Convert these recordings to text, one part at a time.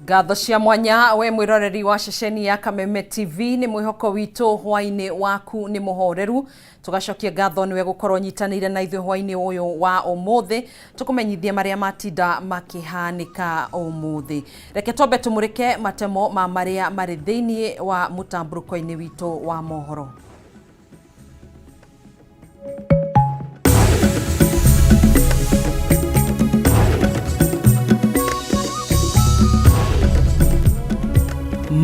Ngatho cia mwanya we mwiroreri wa ceceni ya Kameme TV, ni mwihoko witũ hwainĩ waku nĩ mũhoreru. Tugacokia ngatho niwe gukorwo nyitanĩire na ithuĩ hwainĩ ũyũ wa ũmũthĩ, tũkũmenyithie marĩa matinda makĩhanĩka ũmũthĩ. Reke twambe tũmũrĩke matemo ma marĩa marĩ thĩinĩ wa mũtambũrũko-inĩ witũ wa mohoro.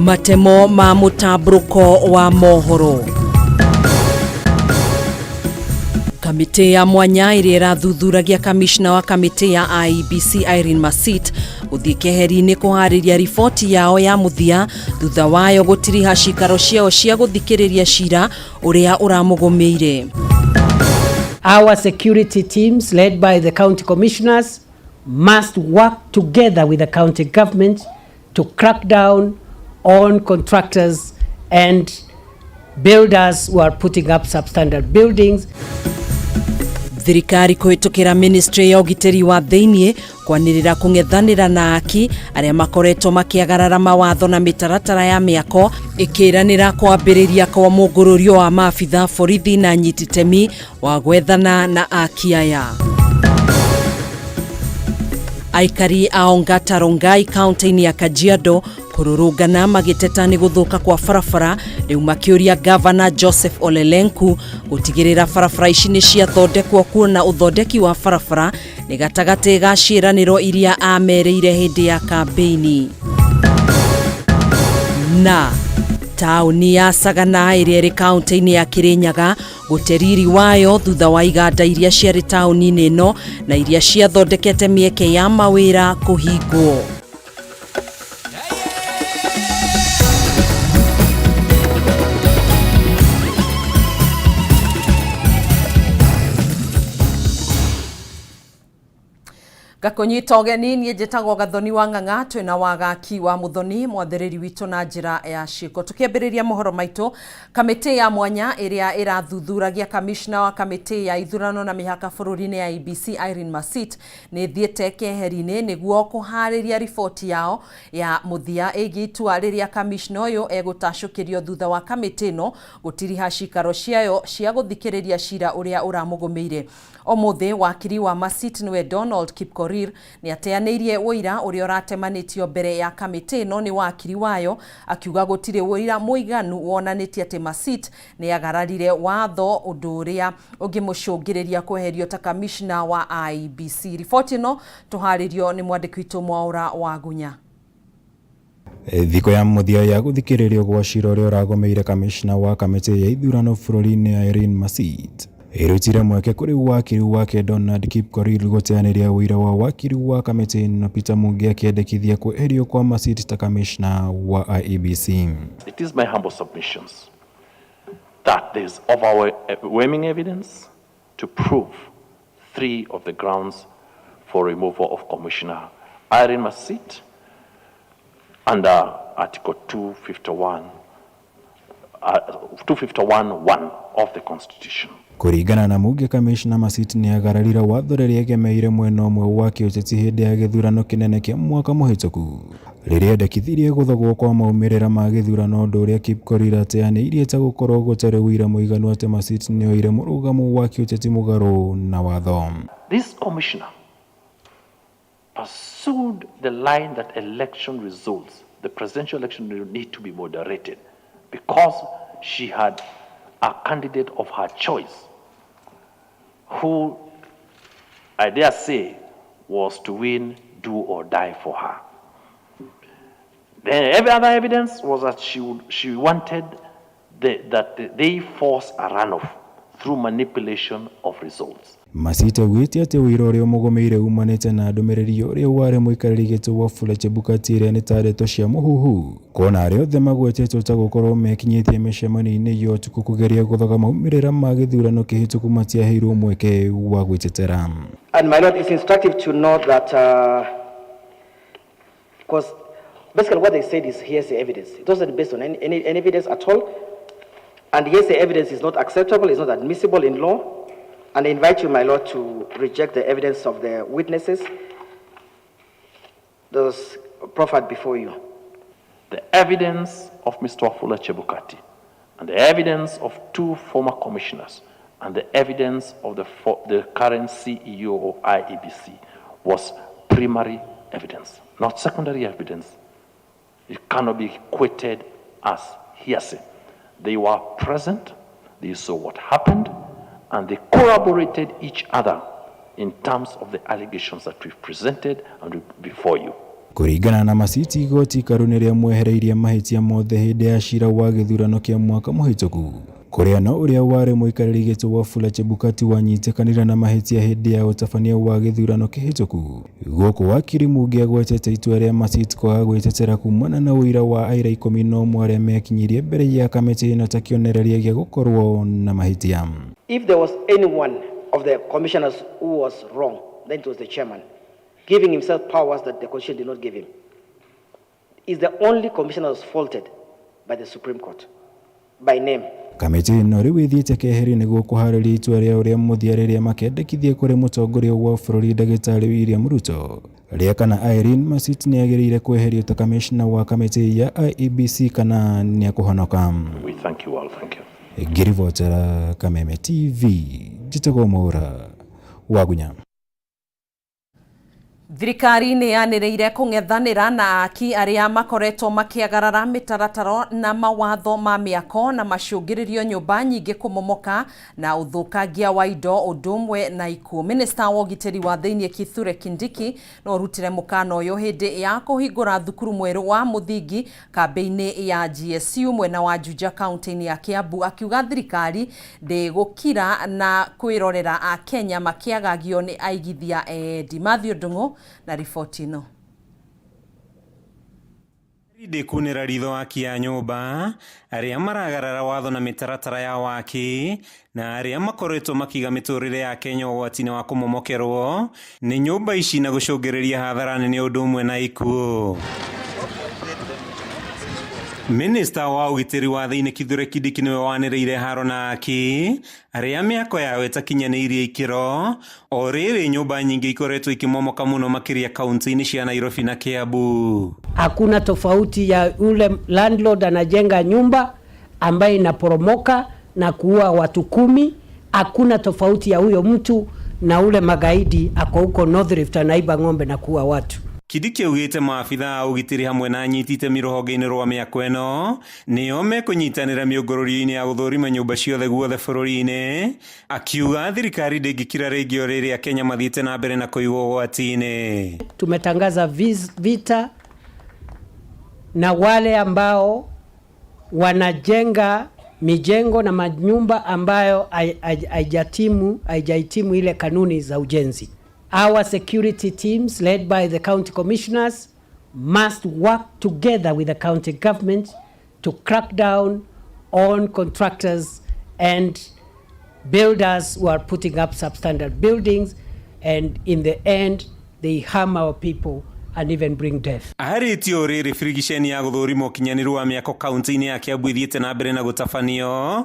Matemo ma mũtambũrũko wa mohoro. Kamĩtĩ ya mwanya ĩrĩa ĩrathuthuragia kamishna wa kamĩtĩ ya IEBC Irene Masit gũthiĩ keheri-inĩ kũharĩria riboti yao ya mũthia thutha wayo gũtiriha cikaro ciao cia gũthikĩrĩria cira ũrĩa ũramũgũmĩire. Our security teams led by the county commissioners must work together with the county government to crack down on contractors and builders who are putting up substandard buildings. Thirikari kũhĩtũkĩra ministry ya ũgitĩri wa thĩinĩ kwanĩrĩra kũng'ethanĩra na aki arĩa makoretwo makĩagarara mawatho na mĩtaratara ya mĩako, ĩkĩranĩra kwambĩrĩria kwa mũngũrũrio wa maabitha borithi na nyititemi wa gwethana na aki aya. Aikari a Ongata Rongai kaunti-inĩ ya Kajiado kũrũrũngana magĩteta nĩ gũthũka kwa barabara, rĩu makĩũria Gavana Joseph Ole Lenku gũtigĩrĩra barabara ici nĩ ciathondekwo, kuona ũthondeki wa barabara nĩ gatagatĩ ga ciĩranĩro iria amerĩire hĩndĩ ya kambĩini. Na taũni ya Sagana ĩrĩa ĩrĩ kaunti-inĩ ya Kirinyaga gũte riri wayo thutha wa iganda iria ciarĩ taũni-inĩ ĩno na iria ciathondekete mĩeke ya mawĩra kũhingwo. Ngakũnyita ũgeni, niĩ njĩtagwo Gathoni wa Ng'ang'a, twĩna wagaki wa Mũthoni mwathĩrĩri witũ na njĩra ya ciĩko. Tũkĩambĩrĩria mohoro maitũ, kamĩtĩ ya mwanya ĩrĩa ĩrathuthuragia kamishna wa kamĩtĩ ya ithurano na mĩhaka bũrũri-inĩ ya IEBC Irene Masit nĩ ĩthiĩte keheri-inĩ nĩguo kũharĩria riboti yao ya mũthia ĩgiĩ itua rĩrĩa kamishna ũyũ egũtacũkĩrio thutha wa kamĩtĩ ĩno gũtiriha cikaro ciayo cia gũthikĩrĩria cira ũrĩa ũramũgũmĩire. Ũmũthĩ wakiri wa Masit nĩwe Donald Kipkorir nĩ ateanĩirie ũira ũrĩa ũratemanĩtio mbere ya kamĩtĩ ĩno nĩ wakiri wayo, akiuga gũtirĩ ũira mũiganu wonanĩtie atĩ Masit nĩ agararire watho, ũndũ ũrĩa ũngĩmũcũngĩrĩria kweherio ta kamishna wa IEBC. Riboti ĩno tũharĩrio nĩ mwandĩki witũ Mwaũra wa Gunya. Thikũ ya mũthia ya gũthikĩrĩrio gwa cira ũrĩa ũragũmĩire kamishna wa kamĩtĩ ya ithurano bũrũri-inĩ Irene Masit ĩrutire mweke kũrĩ wakiri wake Donald Kipkorir gũteanĩria ũira wa wakiri wa kamĩtĩ ĩno Peter Mungi akĩendekithia kweherio kwa Masit ta kamishna wa IEBC. It is my humble submissions that there is overwhelming evidence to prove three of the grounds for removal of Commissioner Irene Masit under Article 251, 251(1) of the Constitution. Kũringana na Mungi, kamishna Masit nĩ agararire watho rĩrĩa egemeire mwena ũmwe wa kĩũteti hĩndĩ ya gĩthurano kĩnene kĩa mwaka mũhĩtũku, rĩrĩa endekithirie gũthogwo kwa maumĩrĩra ma gĩthurano, ũndũ ũrĩa Kipkorir ateanĩirie ta gũkorwo gũtarĩ ũira mũiganu atĩ Masit nĩoire mũrũgamo wa kĩũteti mũgarũ na watho. This commissioner pursued the line that election results, the presidential election, need to be moderated because she had a candidate of her choice who, I dare say, was to win, do or die for her. Then every other evidence was that she wanted that they force a runoff through manipulation of results. Masit augĩte atĩ ũira ũrĩa ũmũgũmĩire umanĩte na ndũmĩrĩri ũrĩa warĩ mũikarĩri gĩtĩ Wafula Chebukati ĩrĩa nĩ ta ndeto cia mũhuhu, kuona arĩa othe magwetetwo ta gũkorwo mekinyĩtie mĩcemanio-inĩ ya ũtukũ kũgeria gũthoga maumĩrĩra ma gĩthurano kĩhĩtũku matiaheirwo mweke wa gwĩtetera. And my lord, it's instructive to note that, because basically what they said is hearsay evidence. It wasn't based on any evidence at all. And hearsay evidence is not acceptable, it's not admissible in law. And I invite you, my lord, to reject the evidence of the witnesses. Those proffered before you. The evidence of Mr. Wafula Chebukati and the evidence of two former commissioners and the evidence of the current CEO of IEBC was primary evidence, not secondary evidence. It cannot be equated as hearsay. They were present, they saw what happened, and they corroborated each other in terms of the allegations that we've presented and before you. Kũringana na Masiti, igoti ikaru nĩrĩamwehereirie mahĩtia mothe hĩndĩ ya cira wa gĩthurano kĩa mwaka mũhĩtũku, kũrĩa no ũrĩa warĩ mũikarĩri gĩtĩ Wafula Chebukati wanyitĩkanire na mahĩtia hĩndĩ ya ũtabania wa gĩthurano kĩhĩtũku. Gũkũ wakiri Mugi agwetete itua rĩa Masit kwaga gwĩtetera kumana na ũira wa aira 11 arĩa mekinyirie mbere ya kamĩtĩ ĩno ta kĩonereria gĩa gũkorwo na mahĩtia. If there was anyone of the commissioners who was wrong, then it was the chairman, giving himself powers that the Constitution did not give him. Is the only commissioner who was faulted by the Supreme Court, by name. Kamĩtĩ ĩno rĩu ĩthiĩte keheri nĩguo kũharĩria itua rĩa ũrĩa mũthia rĩrĩa makendekithia kũrĩ mũtongoria wa bũrũri ndagĩtarĩ William Ruto rĩa kana Irene Masit nĩagĩrĩire kweherio ta kamishna wa kamĩtĩ ya IEBC kana nĩekũhonoka. We thank you all. Thank you. Ngĩribotera Kameme TV, njĩtagwo Mwaura Wagunya. Thirikari nĩ yanĩrĩire kũng'ethanĩra na aki arĩa makoretwo makĩagarara mĩtaratara na mawatho ma mĩako na macũngĩrĩrio nyũmba nyingĩ kũmomoka na ũthũkangia wa indo ũndũ ũmwe na ikuũ. Minista wa ũgitĩri wa thĩinĩ Kithure Kindiki no ũrutire mũkana ũyũ hĩndĩ ya kũhingũra thukuru mwerũ wa mũthingi kambĩ-inĩ ya GSU mwena wa Juja kaunti-inĩ ya Kiambu, akiuga thirikari ndĩgũkira na kwĩrorera Akenya makĩagagio nĩ aigithia endi. Mathew Ndung'u na riboti ĩno. Ndĩkunĩra ritho aki ya nyũmba arĩa maragarara watho na mĩtaratara ya waki na arĩa makoretwo makiga mĩtũrĩre ya Kenya ũgwati-inĩ wa kũmomokerwo nĩ nyũmba ici na gũcũngĩrĩria hathara nene ũndũ ũmwe na ikuũ. Minista wa ũgitĩri wa thĩinĩ Kithure Kindiki nĩwe wanĩrĩire haro na aki arĩa mĩako yao ĩtakinyanĩirie ikĩro o rĩrĩ nyũmba nyingĩ ikoretwo ikĩmomoka mũno makĩria kaunti-inĩ cia Nairobi na Kiambu. Hakuna tofauti ya yule landlord anajenga nyumba ambaye inaporomoka na kuua watu 10. Hakuna tofauti ya huyo mtu na ule magaidi ako huko North Rift anaiba ng'ombe na kuua watu. Kindiki augĩte maabitha a ũgitĩri hamwe na anyiti itemi rũhonge-inĩ rwa mĩako ĩno nĩo mekũnyitanĩra mĩũngũrũrio-inĩ ya gũthũrima nyũmba ciothe guothe bũrũri-inĩ, akiuga thirikari ndĩngĩkira rĩngĩ o rĩrĩa Kenya mathiĩte na mbere na kũigwo ũgwati-inĩ. Tumetangaza vita na wale ambao wanajenga mijengo na manyumba ambayo haijahitimu ile kanuni za ujenzi. Our security teams led by the county commissioners must work together with the county government to crack down on contractors and builders who are putting up substandard buildings, and in the end they harm our people and even bring death. Arĩtie o rĩrĩ birigiceni ya gũthũrima ũkinyanĩru wa mĩako kaunti-inĩ ya Kiambu ithiĩte na mbere na gũtabanio.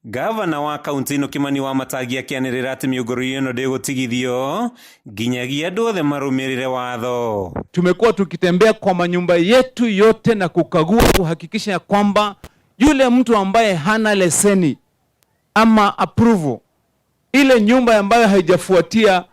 Gavana wa kaunti ĩno Kimani Wamatangi akĩanĩrĩra atĩ mĩũngũrũrio ĩno ndĩgũtigithio nginyagia andũ othe marũmĩrĩre watho. Tumekuwa tukitembea kwa manyumba yetu yote na kukagua kuhakikisha ya kwamba yule mtu ambaye hana leseni ama approval, ile nyumba ambayo haijafuatia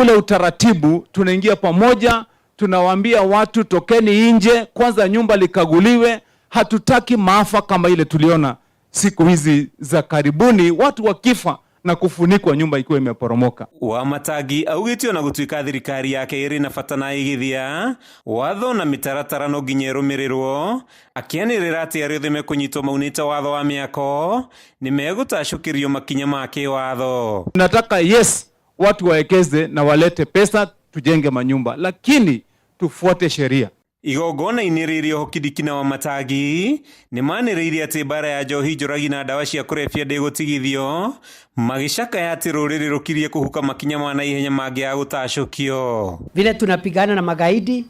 ule utaratibu, tunaingia pamoja, tunawaambia watu tokeni nje kwanza, nyumba likaguliwe. Hatutaki maafa kama ile tuliona siku hizi za karibuni, watu wakifa na kufunikwa nyumba ikiwa imeporomoka. Wamatangi augĩte ona gũtuĩka thirikari yake ĩrĩ na bata na igithia watho na mĩtaratara no nginya ĩrũmĩrĩrwo, akĩanĩrĩra atĩ arĩa othe mekũnyitwo maunĩte watho wa mĩako nĩ megũtacũkĩrio makinya ma kĩwatho. Tunataka yes, watu waekeze na walete pesa tujenge manyumba, lakini tufuate sheria. Igongona-inĩ rĩrĩ oho Kindiki na Wamatangi nĩ manĩrĩire atĩ mbara ya njohi njũragi na ndawa cia kũrebia ndĩgũtigithio, magĩcakaya atĩ rũrĩrĩ rũkirie kũhuka makinya ma naihenya mangĩaga gũtacũkio. Vile tunapigana na magaidi,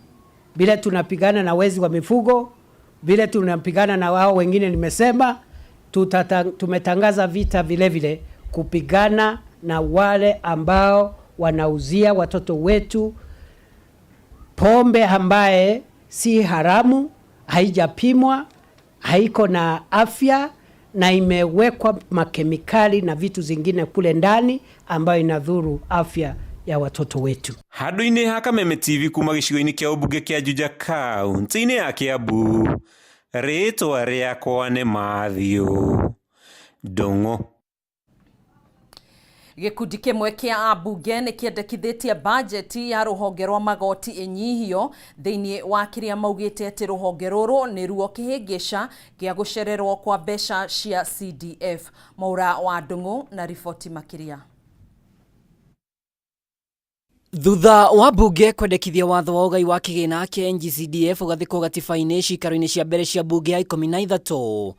vile tunapigana na wezi wa mifugo, vile tunapigana na wao wengine, nimesema tumetangaza vita vile vile kupigana na wale ambao wanauzia watoto wetu pombe ambaye si haramu, haijapimwa, haiko na afya na imewekwa makemikali na vitu zingine kule ndani ambayo inadhuru afya ya watoto wetu. Handũ-inĩ ha Kameme TV kuma gĩcigo-inĩ kĩa ũmbunge kĩa Juja kaunti-inĩ ya Kiambu, rĩtwa rĩakwa nĩ Matthew Ndung'u. Gĩkundi kĩmwe kĩa ambunge nĩ kĩendekithĩtie bajeti ya rũhonge rwa magoti ĩnyihio thĩinĩ wa kĩrĩa maugĩte atĩ rũhonge rũrũ nĩruo kĩhĩngĩca gĩa gũcererwo kwa mbeca cia CDF. Mwaura wa Ndung'u na riboti makĩria. Thutha wa mbunge kwendekithia watho wa ũgai wa kĩgĩna kĩa NGCDF ũgathikwo gatiba-inĩ ciikaro-inĩ cia mbere cia mbunge ya 13,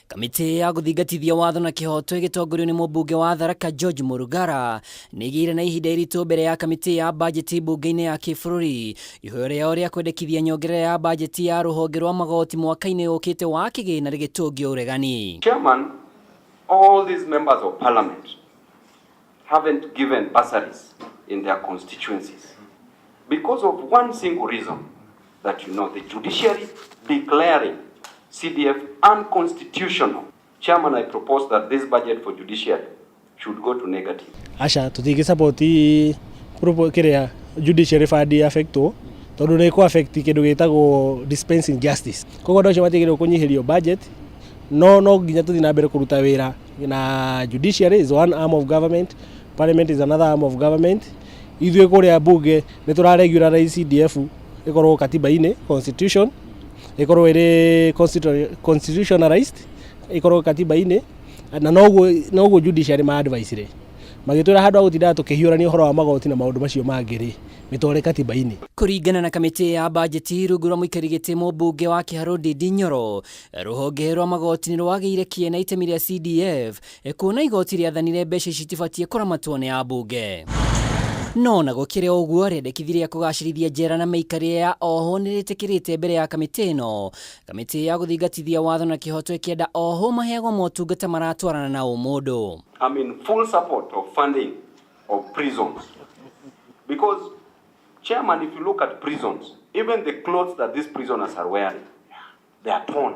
kamĩtĩ ya gũthingatithia watho na kĩhoto ĩgĩtongorio nĩ mũmbunge wa Tharaka George Murugara nĩ ĩgĩire na ihinda iritũ mbere ya kamĩtĩ ya bajeti mbunge-inĩ ya kĩbũrũri. Ihoya rĩao rĩa kwendekithia nyongerera ya bajeti ya rũhonge rwa magoti mwaka-inĩ ũkĩte wa kĩgĩna rĩgĩtũngio ũregani. Chairman, all these members of parliament haven't given bursaries in their constituencies because of one single reason, that you know, the judiciary declaring CDF unconstitutional. Chairman, I propose that this budget for judiciary should go to negative. Aca tutingĩ support kiria judiciary fund affectwo tondu nĩ kũ affect kĩndũ gĩtagwo dispensing justice. Koguo andũ acio matigĩrĩirwo kũnyihĩrio budget, no no nginya tũthiĩ na mbere kũruta wĩra na judiciary is one arm of government, parliament is another arm of government. Ithuĩ kũrĩa bunge nĩ tũra regularize CDF ĩkorwo katiba-inĩ, constitution ĩkorwo ĩrĩ constitutionalized, ĩkorwo katiba-inĩ, na noguo judiciary ma advice rĩ magĩtwĩra handũ ha gũtindaga tũkĩhiũrania ũhoro wa magoti na maũndũ macio mangĩ rĩ, mĩtware katiba-inĩ. Kũringana na kamĩtĩ ya bajeti rungu rwa mũikari gĩtĩ mũmbunge wa Kĩharũ Ndindi Nyoro, rũhonge rwa magoti nĩ rwagĩire kĩene itemi rĩa CDF kuona igoti rĩathanire mbeca ici itibatiĩ kũramatwo nĩ ambunge. No na gũkĩrĩ o ũguo, rĩendekithia rĩa kũgacĩrithia njera na mĩikarĩre ya ohwo nĩ rĩtĩkĩrĩte mbere ya kamĩtĩ ĩno. Kamĩtĩ ya gũthingatithia watho na kĩhoto ĩkĩenda ohwo maheagwo motungata maratwarana na ũmũndũ. I'm in full support of funding of prisons because, Chairman, if you look at prisons, even the clothes that these prisoners are wearing, they are torn.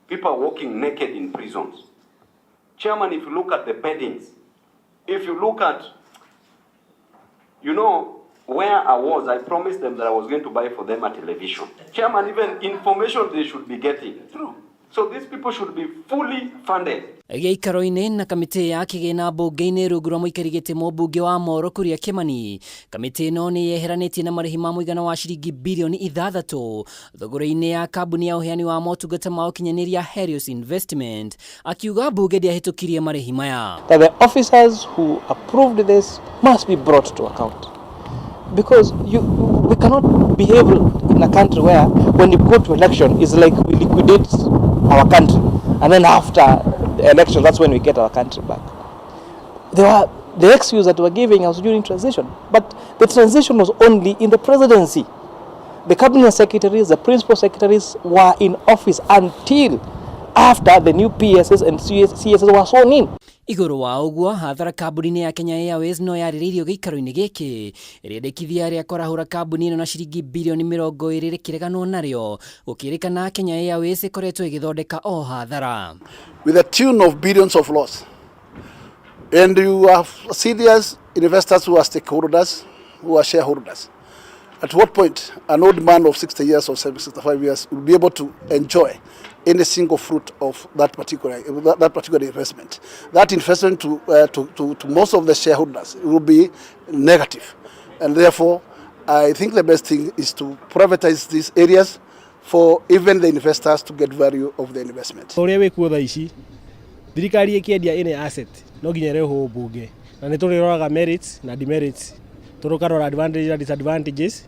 People are walking naked in prisons. Chairman, if you look at the beddings, if you look at, you know, where I was, I promised them that I was going to buy for them a television. Chairman, even information they should be getting. True. So these people should be fully funded. Gĩikaro-inĩ na kamĩtĩ ya kĩgĩna mbunge-inĩ rungu rwa mũikari gĩtĩ mũmbunge wa Moro Kuria Kĩmani, kamĩtĩ ĩno nĩ yeheranĩtie na marĩhi ma mũigana wa ciringi birioni 6 thogora-inĩ ya kambuni ya ũheani wa motungata ma ũkinyanĩria Helios Investment, akiuga mbunge ndĩahĩtũkirie marĩhi maya. That the officers who approved this must be brought to account, because we cannot behave in a country where when you go to election it's like we liquidate our country, and then after the election that's when we get our country back. There were the excuse that were giving us during transition, but the transition was only in the presidency. The cabinet secretaries, the principal secretaries were in office until after the new PSs and CSs were sworn in. Igũrũ wa ũguo, hathara kambuni-inĩ ya Kenya Airways no yarĩrĩirio gĩikaro-inĩ gĩkĩ. Rĩendekithia rĩa kwarahũra kambuni ĩno na ciringi birioni 20 rĩkĩreganwo narĩo, gũkĩrĩkana Kenya Airways ĩkoretwo ĩgĩthondeka o hathara. With a tune of billions of loss, and you have serious investors who are stakeholders, who are shareholders. At what point an old man of 60 years or 65 years will be able to enjoy any single fruit of that particular investment? That investment to most of the shareholders will be negative. And therefore, I think the best thing is to privatize these areas for even the investors to get value of the investment. Ũrĩa wĩkuo thaa ici, thirikari ĩkĩendia any asset no nginya ĩrehwo mbunge, na nĩ tũrĩroraga merits na demerits, tũkarora advantages na disadvantages.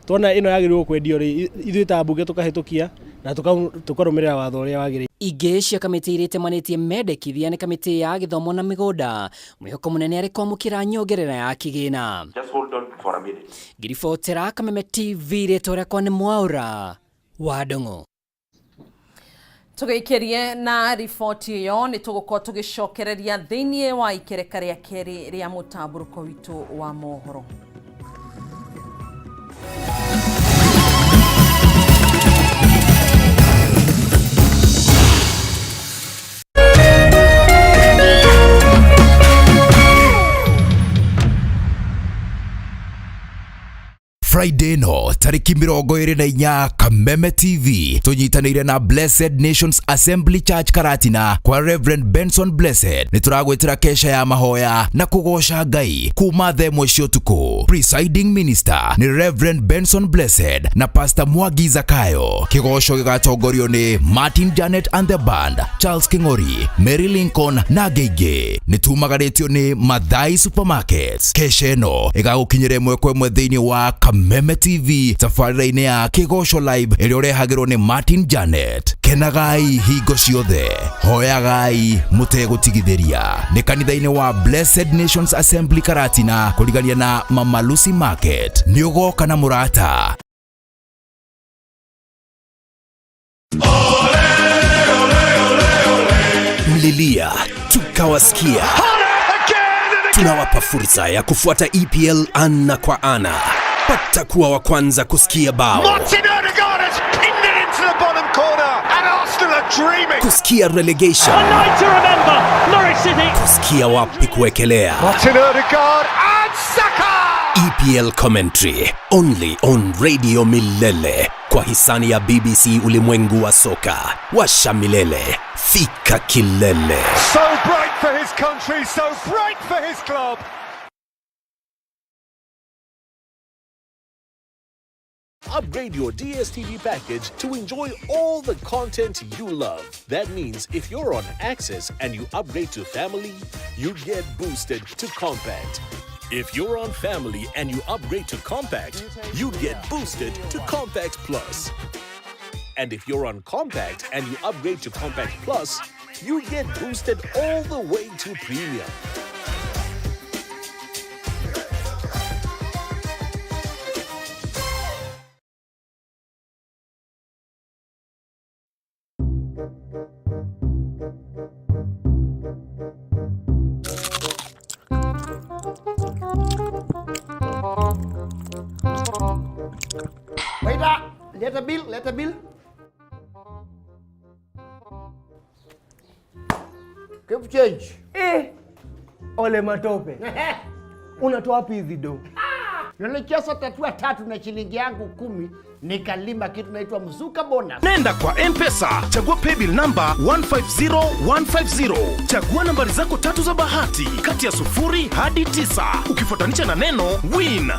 Tuona ĩno yagĩrĩirwo kwendio rĩ, ithuĩ ta mbunge tũkahĩtũkia na tũkarũmĩrĩra watho ũrĩa wagĩrĩire. Ingĩ cia kamĩtĩ iria itemanĩtie mendekithia nĩ kamĩtĩ ya gĩthomo na mĩgũnda, mwĩhoko mũnene arĩ kwamũkĩra nyongerera ya kĩgĩna. Just hold on for a minute. Ngiribotera Kameme TV, rĩtwa rĩakwa nĩ Mwaura wa Ndung'u. Tũgĩikĩrie na riboti ĩyo nĩ tũgũkorwo tũgĩcokereria thĩinĩ wa ikereka rĩa kerĩ rĩa mũtambũrũko witũ wa mohoro. Friday ĩno tarĩki 24 Kameme TV tũnyitanĩire na Blessed Nations Assembly Church Karatina kwa Reverend Benson Blessed nĩ tũragwĩtĩra kesha ya mahoya na kũgoca Ngai kuma thaa 1 cia ũtukũ. Presiding minister nĩ Reverend Benson Blessed na Pastor Mwangi Zakayo. Kĩgoco gĩgatongorio nĩ Martin Janet and the band, Charles King'ori, Mary Lincoln na angĩ aingĩ. Nĩ tumagarĩtio nĩ Mathai Supermarkets. Kesha ĩno ĩgagũkinyĩra ĩmwe kwa ĩmwe thĩinĩ wa Kameme TV tabarĩra-inĩ ya Kĩgoco Live ĩrĩa ũrehagĩrwo nĩ Martin Janet. Kenagai hingo ciothe, hoyagai mũtegũtigithĩria. Nĩ kanitha-inĩ wa Blessed Nations Assembly Karatina kũrigania na Mama Lucy Market. Nĩ ũgoka na mũrata. Mlilia tukawasikia. Tunawapa fursa ya kufuata EPL ana kwa ana. Pata kuwa wa kwanza kusikia bao, Martin Odegaard has pinned it into the bottom corner, and Arsenal are dreaming. kusikia relegation, A night to remember, Norwich City. kusikia wapi kuwekelea. Martin Odegaard and Saka. EPL commentary only on Radio Milele kwa hisani ya BBC Ulimwengu wa Soka. Washa milele, fika kilele. So bright for his country, so bright for his club. Upgrade your DSTV package to enjoy all the content you love. That means if you're on Access and you upgrade to Family, you get boosted to Compact. If you're on Family and you upgrade to Compact, you get boosted to Compact Plus. And if you're on Compact and you upgrade to Compact Plus, you get boosted all the way to Premium. Waiter, leta bill, leta bill. Keep change. Eh, ole matope. Unatoa wapi hizi do? Nilicheza tatua tatu na shilingi yangu 10 nikalima kitu naitwa mzuka bonus. Nenda kwa M-Pesa, chagua paybill namba 150150. Chagua nambari zako tatu za bahati kati ya 0 hadi 9 ukifuatanisha na neno win.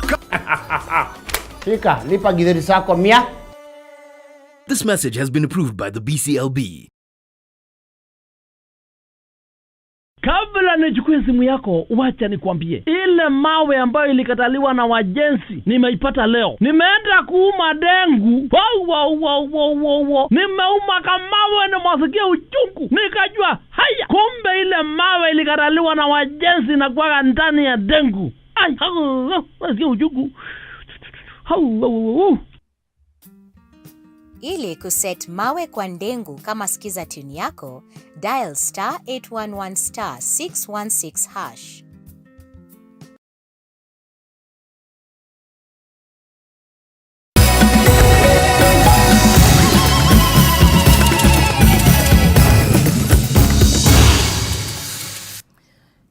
Shika, lipa githeri zako 100. This message has been approved by the BCLB. Kabla nichukue simu yako, wacha nikwambie, ile mawe ambayo ilikataliwa na wajenzi nimeipata leo. Nimeenda kuuma dengu, wow, wow, wow, wow, wow, wow. Nimeuma kamawe, nimwasikia uchungu, nikajua haya, kumbe ile mawe ilikataliwa na wajenzi na kuwaga ndani ya dengu. Ai, hau, hau, nasikia uchungu. Hau, hau, hau. Ili kuset mawe kwa ndengu kama skiza tune yako, dial star 811 star 616 hash.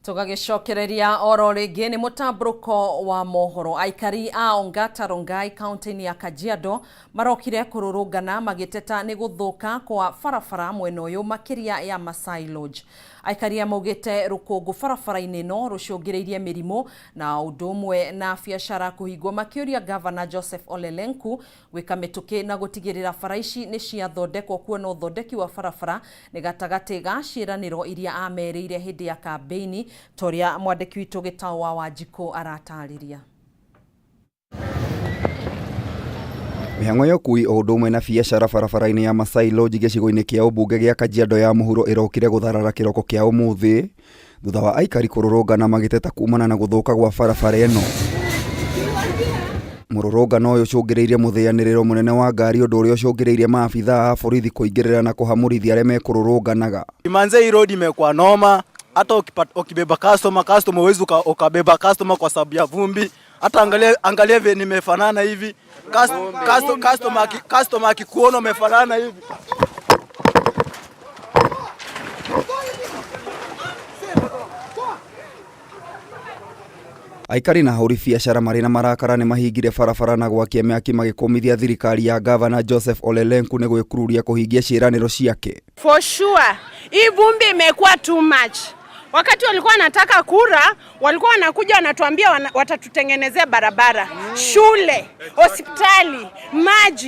Tũgagĩcokereria oro rĩngĩ nĩ mũtambũrũko wa mohoro. Aikari a Ongata Rongai kaunti-inĩ ya Kajiado marokire kũrũrũngana magĩteta nĩ gũthũka kwa barabara mwena ũyũ makĩria ya Masai Lodge. Aikari maugĩte rũkũngũ barabara-inĩ ĩno rũcũngĩrĩirie mĩrimũ na ũndũ ũmwe na biacara kũhingwo, makĩũria Gavana Joseph Ole Lenku gwĩka mĩtũkĩ na gũtigĩrĩra bara ici nĩ ciathondekwo, kuona ũthondeki wa barabara nĩ gatagatĩ ga ciĩranĩro iria amerĩire hĩndĩ ya kambĩini, ta ũrĩa mwandĩki witũ Gĩtaũ wa Wanjikũ aratarĩria. Mĩhang'o ya ũkui o ũndũ ũmwe na biacara barabara-inĩ ya Masai Lodge gĩcigo-inĩ kĩa ũmbunge gĩa Kajiado ya mũhuro ĩrokire gũtharara kĩroko kĩa ũmũthĩ thutha wa aikari kũrũrũngana magĩteta kumana na gũthũka gwa barabara ĩno. Mũrũrũngano ũyũ ũcũngĩrĩirie mũthĩanĩrĩro mũnene wa ngari, ũndũ ũrĩa ũcũngĩrĩirie maabithaa a borithi kũingĩrĩra na kũhamũrithia arĩa mekũrũrũnganaga. Manze, hii road imekuwa noma, hata ukibeba customer huwezi ukabeba customer kwa sababu ya vumbi. Hata angalia vile nimefanana hivi. Customer akikuona umefanana hivi. Aikari na ahũri biacara marĩ na marakara nĩ mahingire barabara na gwakia mĩaki magĩkũmithia thirikari ya gavana Joseph Ole Lenku nĩ gwĩkururia kũhingia ciĩranĩro ciake. For sure, hii vumbi imekuwa too much. Wakati walikuwa wanataka kura, walikuwa wanakuja wanatuambia watatutengenezea barabara, shule, hospitali, maji.